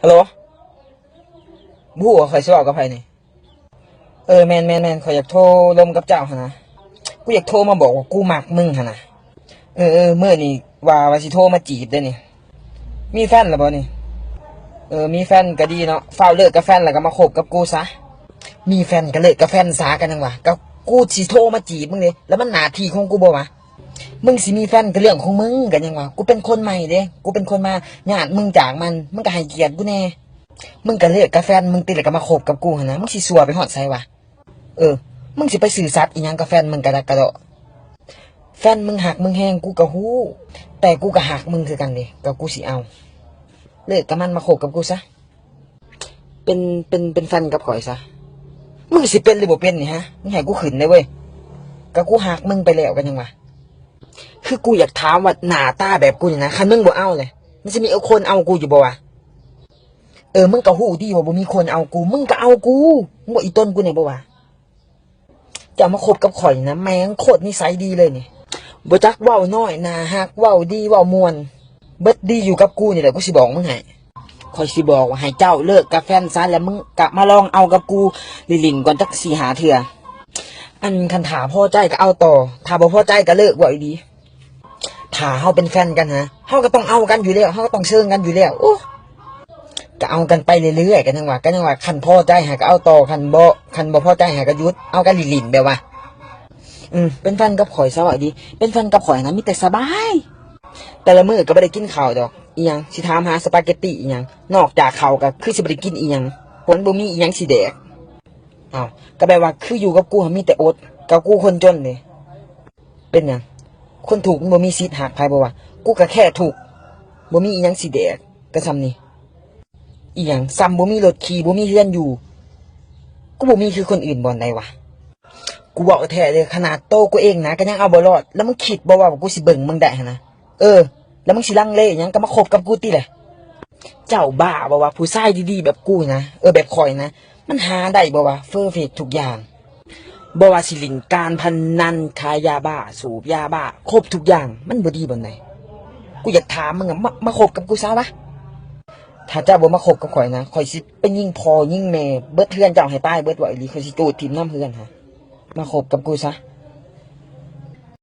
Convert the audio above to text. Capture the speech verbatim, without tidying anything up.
ฮัลโหล บ่ฮู้ว่าข้อยสิเว้ากับไผนี่ เออ แม่น แม่น แม่น ข้อยอยากโทรลมกับเจ้าหั่นนะ กูอยากโทรมาบอกว่ากูมักมึงหั่นนะ เออ เออ มื้อนี้ว่า ว่าสิโทรมาจีบเด้นี่ มีแฟนแล้วบ่นี่ เออ มีแฟนก็ดีเนาะ ฟ้าวเลิกกับแฟนแล้วก็มาคบกับกูซะ มีแฟนก็เลิกกับแฟนซะ ก็ยังว่า ก็กูสิโทรมาจีบมึงเด้ แล้วมันหน้าที่ของกูบ่วะ มึงสิมีแฟนก็เรื่องของมึง ก็ยังว่า กูเป็นคนใหม่เด้ กูเป็นคนมาญาติมึงจากมัน มึงก็ให้เกียรติกูแหน่ มึงก็เลิกกับแฟนมึงติ แล้วก็มาคบกับกูหั่นนะ มึงสิซั่วไปฮอดไสวะ เออ มึงสิไปซื่อสัตย์อีหยังกับแฟนมึงกะดะกะเดาะ แฟนมึงฮักมึงแฮงกูก็ฮู้ แต่กูก็ฮักมึงคือกันเด้ ก็กูสิเอา เลิกกับมันมาคบกับกูซะ เป็น เป็น เป็นแฟนกับข้อยซะ มึงสิเป็นหรือบ่เป็นนี่ฮะ มึงให้กูขึ้นได้เว้ย ก็กูฮักมึงไปแล้วก็ยังว่า คือกูอยากถามว่าหน้าตาแบบกูนี่นะ คันมึงบ่เอาเลย มันสิมีคนเอากูอยู่บ่วะ เออ มึงก็ฮู้ดีว่าบ่มีคนเอากู มึงก็เอากู มึงบ่อีต้นกูเนี่ยบ่วะ เจ้ามาคบกับข้อยนะ แม่งโคตรนิสัยดีเลยนี่ บ่จักเว้าน้อย หน้าฮัก เว้าดี เว้าม่วน เบิดดีอยู่กับกูนี่แหละ กูสิบอกมึงให้ ข้อยสิบอกว่าให้เจ้าเลิกกับแฟนซะ แล้วมึงกะมาลองเอากับกูหลิ้นๆก่อนจักสี่ห้าเทื่อ อันคันถ้าพอใจก็เอาต่อ ถ้าบ่พอใจก็เลิก เว้าอีหลี ถ้าเฮาเป็นแฟนกันฮะ เฮาก็ต้องเอากันอยู่แล้ว เฮาก็ต้องเชิงกันอยู่แล้ว โอ้ ก็เอากันไปเรื่อยๆ ก็ยังว่า ก็ยังว่า คันพอใจหาก็เอาต่อ คันบ่ คันบ่พอใจหาก็หยุด เอากันหลิ้นๆแบบว่า อืม เป็นแฟนกับข้อยสบายดี เป็นแฟนกับข้อยนะ มีแต่สบาย แต่ละมื้อก็บ่ได้กินข้าวดอก อีหยัง สิถามหาสปาเกตตี้อีหยัง นอกจากข้าวก็คือสิบ่ได้กินอีหยัง เพราะมันบ่มีอีหยังสิแดก อ้าว ก็แบบว่าคืออยู่กับกูหั้นมีแต่อด กับกูคนจนเด้ เป็นหยัง คนทุกข์มันบ่มีสิทธิ์ฮักไผบ่วะ กูก็แค่ทุกข์ บ่มีอีหยังสิแดก ก็ส่ำนี้ อีหยัง ส่ำบ่มีรถขี่ บ่มีเรือนอยู่ กูบ่มีคือคนอื่นบ่อนใดวะ กูเว้าแท้เด้อ ขนาดโตกูเองนะ ก็ยังเอาบ่รอด แล้วมึงคิดบ่ว่ากูสิเบิ่งมึงได้หั่นนะ เออ แล้วมึงสิลังเลหยัง ก็มาคบกับกูติแหละ เจ้าบ้าบ่วะ ผู้ชายดีๆแบบกูนะ เออ แบบข้อยนะ มันหาได้บ่วะ เพอร์เฟกต์ทุกอย่าง บ่ว่าสิเล่นการพนัน ขายยาบ้า สูบยาบ้า ครบทุกอย่าง มันบ่ดีบ่อนใด กูอยากถามมึงอะ มา มาคบกับกูซะวะ ถ้าเจ้าบ่มาคบกับข้อยนะ ข้อยสิไปยิงพ่อยิงแม่ เบิดเฮือนเจ้าให้ตายเบิด เว้าอีหลี ข้อยสิจูดถิ่มนำเฮือนฮะ มาคบกับกูซะ